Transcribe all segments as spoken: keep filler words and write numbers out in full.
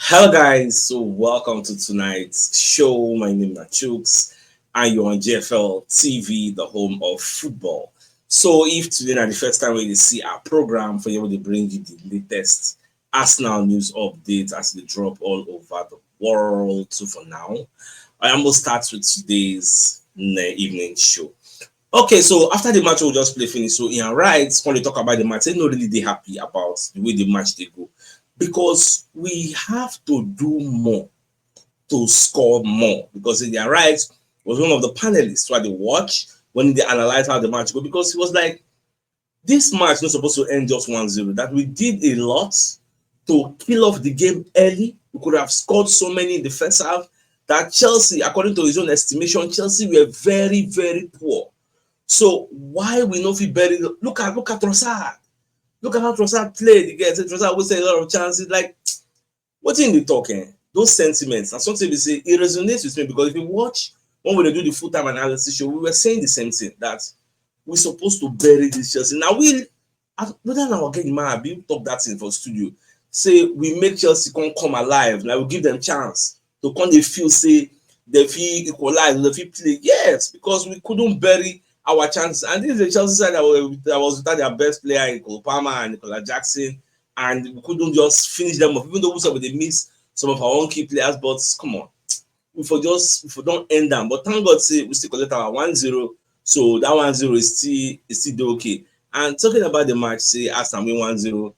Hello, guys. So, welcome to tonight's show. My name is Chooks, and you're on G F L T V, the home of football. So, if today is the first time when you see our program, for you to bring you the latest Arsenal news updates as they drop all over the world. So, for now, I almost start with today's ne- evening show. Okay, so after the match we just play finish, so Ian Wright come dey talk about the match. Say no really dey happy about the way the match dey go because we have to do more to score more. Because Ian Wright was one of the panelists who had to watch when they analyze how the match go, because he was like, this match not supposed to end just one zero. That we did a lot to kill off the game early. We could have scored so many in the first half. That Chelsea, according to his own estimation, Chelsea were very, very poor. So why we no fit bury? Look at look at Trossard. Look at how Trossard played again. Say Trossard wasted a lot of chances. Like, what in the talk, eh? Those sentiments and something we say it resonates with me, because if you watch when we dey do the full time analysis show, we were saying the same thing, that we supposed to bury this Chelsea. Now we, as- whether na our game man be talk that thing for studio, say we make Chelsea come come alive. Like, we give them chance to come dey feel say they fit equalize, they fit play. Yes, because we couldn't bury our chances. And this is a Chelsea side that was, that was without their best player in Cole Palmer and Nicola Jackson, and we couldn't just finish them off. Even though we said they miss some of our own key players, but come on, we for just we for don't end them. But thank God, say we still collect our one zero, so that one zero is still is still dey okay. And talking about the match, say Arsenal win one zero.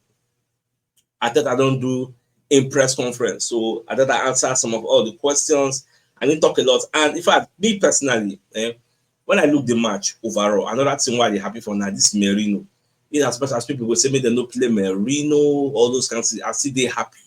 Arteta don't do in press conference, so Arteta answer some of all the questions and he talk a lot. And in fact, me personally, eh, when I look the match overall, another thing why they happy for now this Merino. In as much as people go say me they no play Merino, all those kinds of, I see they happy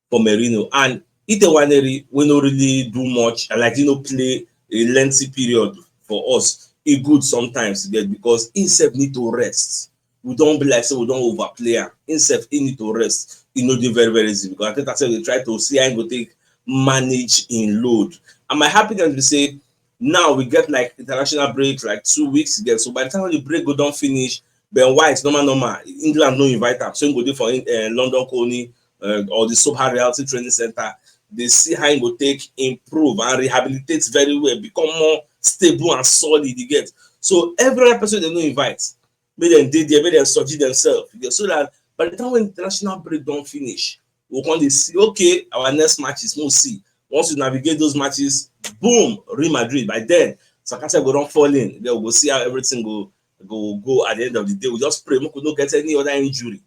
for Merino. And Ite Waneri, we no really do much. I like, you know, play a lengthy period for us. It good sometimes, you get, because himself need to rest. We don't be like say we don't overplay him. Himself, he need to rest. He no dey very, very easy, because I think I said we try to see how he go take manage in load. And my happiness we say now we get like international break, like two weeks again. So by the time the break go don't finish, Ben White, normal, normal, England no invite him. So he go do for uh, London Coney uh, or the Soho Reality Training Center. They see how he go take improve and rehabilitate very well, become more stable and solid. You get, so every other person they no invite, make them dey there, make them surgery themselves. You get, so that by the time when international break don't finish, we come dey see, okay, our next matches, we'll see. Once we navigate those matches, boom, Real Madrid. By then, Sakasa go don't fall in. Then we go see how everything go go go at the end of the day. We just pray make we no get any other injury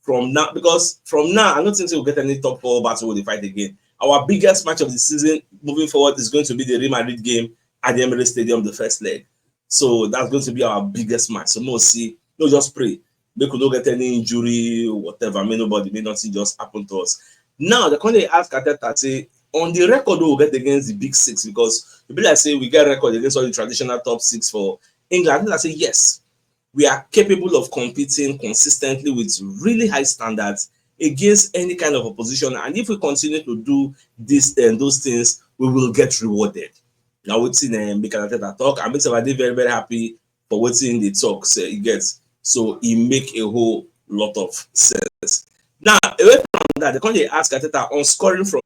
from now, because from now I don't think we'll get any top four battle with the fight again. Our biggest match of the season moving forward is going to be the Real Madrid game at the Emirates Stadium, the first leg. So that's going to be our biggest match. So we'll see. No, just pray. Make we no get any injury, whatever. May nobody, may nothing just happen to us. Now, the kind they ask Arteta say, on the record we'll get against the big six, because you be like say we get record against all the traditional top six for England. I think I say yes, we are capable of competing consistently with really high standards against any kind of opposition. And if we continue to do this and those things, we will get rewarded. Now, what's in uh, Mikel Arteta talk? I mean, so I did very, very happy for what's in the talk. So he gets so he make a whole lot of sense. Now, away from that, the country asked Arteta on scoring from.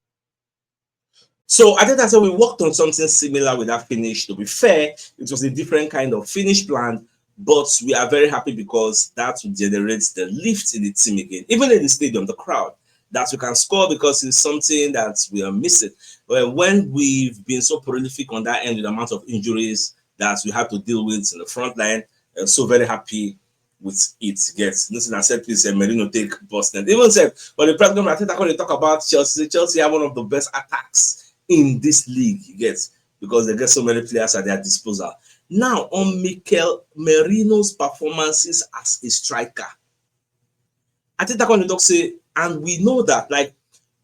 So Arteta said we worked on something similar with that finish. To be fair, it was a different kind of finish plan, but we are very happy because that generates the lift in the team again, even in the stadium, the crowd, that we can score, because it's something that we are missing. Well, when we've been so prolific on that end with the amount of injuries that we have to deal with in the front line, I'm so very happy with it. Yes, nothing I said, please, uh, Merino take Boston. Even said, but the problem I think I going to talk about Chelsea. Chelsea have one of the best attacks in this league. Yes, because they get so many players at their disposal. Now, on Mikel Merino's performances as a striker, I think I going to talk say, and we know that, like,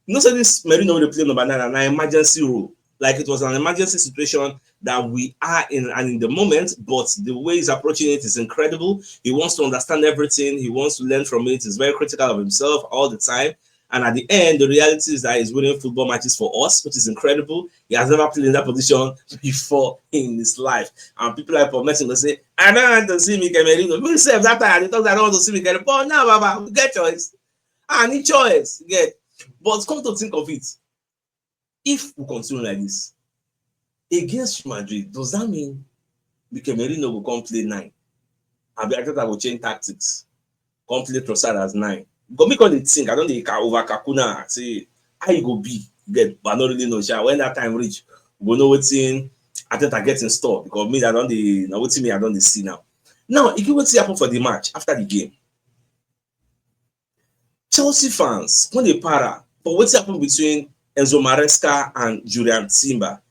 you know, say this Merino will play number nine and an emergency role. Like, it was an emergency situation that we are in and in the moment, but the way he's approaching it is incredible. He wants to understand everything. He wants to learn from it. He's very critical of himself all the time. And at the end, the reality is that he's winning football matches for us, which is incredible. He has never played in that position before in his life. And people like Paul Messi will say, I don't want to see Mikel Merino. Me self, that time I talk, I don't want to see Mikel. But now, Baba, we get choice. And he choice, get. But come to think of it, if we continue like this against Madrid, does that mean Mikel Merino go come play nine? Abi Arteta go change tactics, come play Trossard as nine? Go make all the think. I don't think I over Kakuna. Say how you go be. Get, but I don't really know. Sha. When that time reach, we go know wetin Arteta get in store, because me, I don't the now wetin me I don't dey see now. Now, if you wetin happen for the match after the game, Chelsea fans when they para for wetin happen between Enzo Maresca and Julian Timber,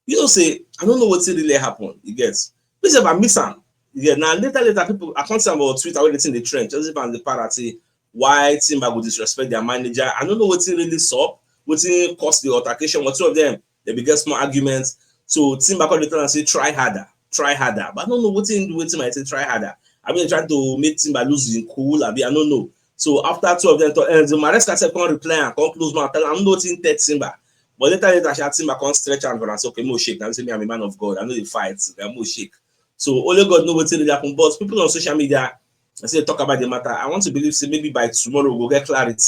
you know say I don't know wetin really happen. You get, me sef I miss am. Yeah, now later later people I can't see am on Twitter where they think they trend. Chelsea fans dey para say why Timber go disrespect their manager. I don't know wetin really sup, wetin cause the altercation. But two of them they be get small arguments. So Timber call the tell and say try harder, try harder. But I don't know wetin do wetin I say try harder. I mean trying to make Timber lose him cool. I mean I don't know. So after two of them, to, uh, the Maresca said come reply and come close mouth. Tell am, I'm not in third Timber. But later later, Sha Timber come stretch and and say, okay, mo shake. Now say me, I'm a man of God. I know the fight. I'm mo shake. So only God know what really happen. But people on social media, I say talk about the matter. I want to believe say maybe by tomorrow we'll get clarity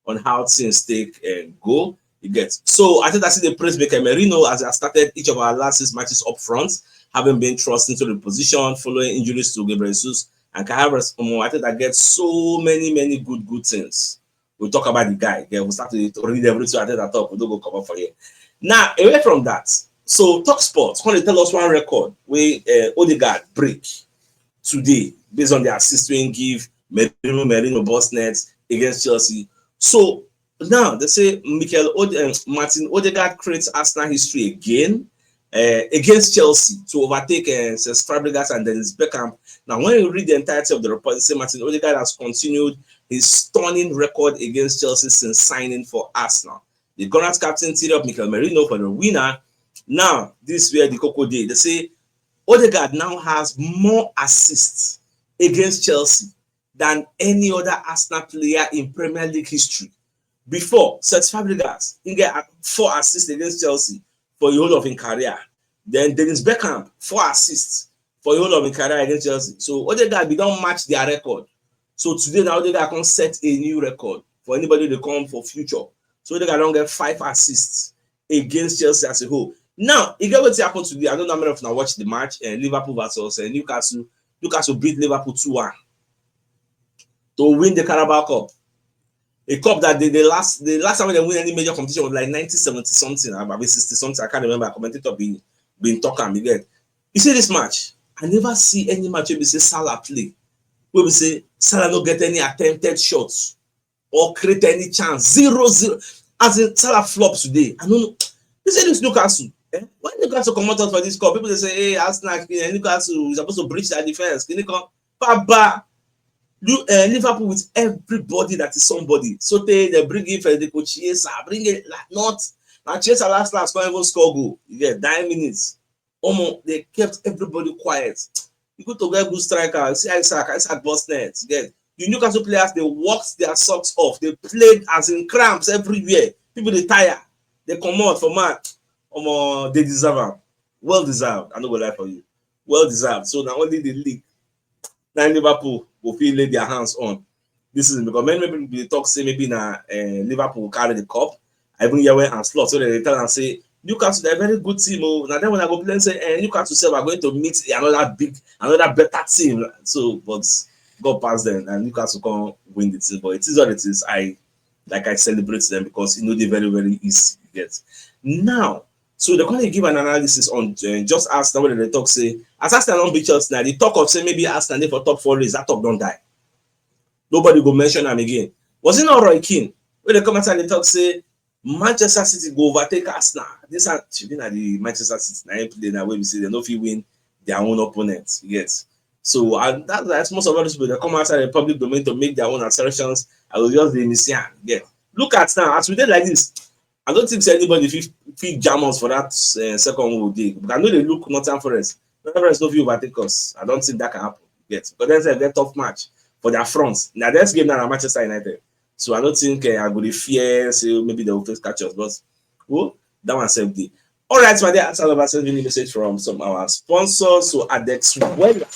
on how things take and go. You get. So I think I see the praise Mikel Merino as I started each of our last six matches up front, having been thrust into the position following injuries to Gabriel Jesus and Kai Havertz. Um, I think I get so many, many good, good things. We'll talk about the guy. Yeah, we'll start to read everything I think I talk. We'll go cover for you. Now, away from that, so Talk Sports, when they tell us one record, we uh, Odegaard break today based on the assist we give Merino, Merino Bosnet against Chelsea. So now they say Mikel Ode- um, Martin Odegaard creates Arsenal history again uh, against Chelsea to overtake uh, Cesc Fabregas and Dennis Bergkamp. Now, when you read the entirety of the report, they say Martin Odegaard has continued his stunning record against Chelsea since signing for Arsenal. The Gunners captain teed up Mikel Merino for the winner. Now, this is where the coco day. They say Odegaard now has more assists against Chelsea than any other Arsenal player in Premier League history. Before, Cesc Fabregas, he get four assists against Chelsea for the whole of his career. Then Dennis Bergkamp, four assists for the whole of his career against Chelsea. So Odegaard, we don't match their record. So today now Odegaard can set a new record for anybody to come for future. So Odegaard don't get five assists against Chelsea as a whole. Now, you get what happened today. I don't know how many of you watch the match. Uh, Liverpool versus uh, Newcastle. Newcastle beat Liverpool two one to win the Carabao Cup. A cup that the, the last the last time they win any major competition was like nineteen seventy something, I mean sixty something. I can't remember. A commentator been been talking. You get, you see this match. I never see any match where we say Salah play. Where we say Salah no get any attempted shots or create any chance. Zero zero. As in Salah flop today. I don't know. You say this Newcastle. Eh? When Newcastle come out for this cup, people they say, hey, Arsenal, eh, Newcastle is supposed to breach that defense. Can you come? Baba, you uh, Liverpool with everybody that is somebody. So they they bring in Federico Chiesa, bring it like not. Now Chiesa last last can't even score goal. You get nine minutes. Omo, they kept everybody quiet. You go to get good striker. See Isaac, Isaac Bosnet. Get the Newcastle players, they worked their socks off. They played as in cramps everywhere. People they tire. They come out for match. Omo, they deserve them. Well deserved. I no go lie for you. Well deserved. So now only the league. Now Liverpool will feel lay their hands on this season because many people they talk say maybe now uh, Liverpool will carry the cup. I even hear when and slot so they tell and say Newcastle they're a very good team. Oh, now then when I go play say eh, Newcastle say we're going to meet another big, another better team. So but God pass them and Newcastle can't win the team. But it is what it is. I like I celebrate them because you know they're very very easy to get. Now, so they can't give an analysis on uh, just Arsenal when they talk say as Arsenal don't beat Chelsea now. The talk of say maybe Arsenal they for top four race that talk don't die. Nobody go mention them again. Was it not Roy Keane? When they come outside they talk say Manchester City go overtake Arsenal. This are should be the Manchester City now play now where we see they no fit win their own opponents. Yes. So and that, that's most of all these people that come outside the public domain to make their own assertions. I will just be missing. Yeah. Look at now as we did like this. I don't think say anybody fit fit jam us for that uh, second one day. But I know they look Nottingham Forest. Nottingham Forest no fit overtake us. I don't think that can happen yet. But then say get tough match for their fronts. Now this game now Manchester United. So I don't think uh, I go to fear say maybe they will face catch us. But well, that one save the. All right, my dear, outside of us, sending a message from some of our sponsors. So Adex Weller,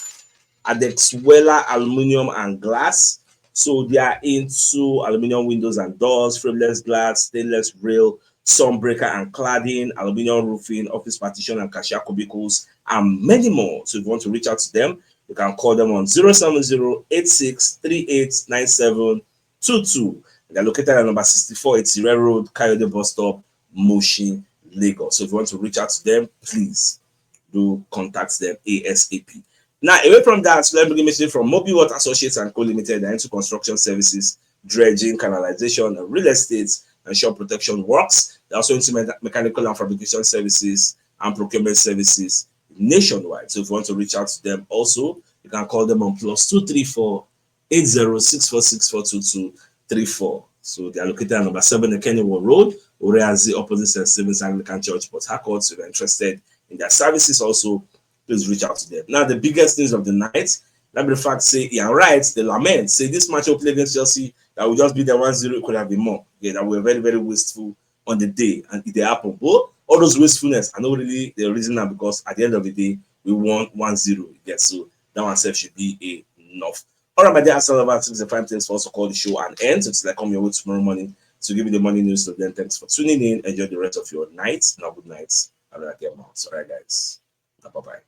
Adex Weller Aluminium and Glass. So they are into aluminium windows and doors, frameless glass, stainless rail, sun breaker and cladding, aluminium roofing, office partition and cashier cubicles, and many more. So if you want to reach out to them, you can call them on zero seven zero eight six three eight nine seven two two. They're located at number sixty-four eighty Road, Coyote Bus Stop, Mushin, Lagos. So if you want to reach out to them, please do contact them ASAP. Now, away from that, let me give message from Mobi Water Associates and Co. Limited. They're into construction services, dredging, canalization, and real estate, and shore protection works. They're also into me- mechanical and fabrication services and procurement services nationwide. So if you want to reach out to them also, you can call them on plus two three four eight zero six four six four two two three four. So they are located at number seven Ekenyiwo Road, Ore Azi, opposite Saint Stephen's Anglican Church, Port Harcourt. So if you're interested in their services also, please reach out to them. Now, the biggest news of the night, let me fact say, yeah, right, the lament, say this match we play against Chelsea, that will just be the one zero, it could have been more. Yeah, that we're very, very wasteful on the day, and it dey happen. But all those wastefulness, I know really the reason now, because at the end of the day, we won one zero. Yeah, so that one self should be enough. All right, my dear Arsenal lovers, sixty-five things for us to call the show an end. So it's like come your way tomorrow morning to give you the morning news. So then, thanks for tuning in. Enjoy the rest of your night. Now, good night. Have a good night. All right, guys. Bye bye.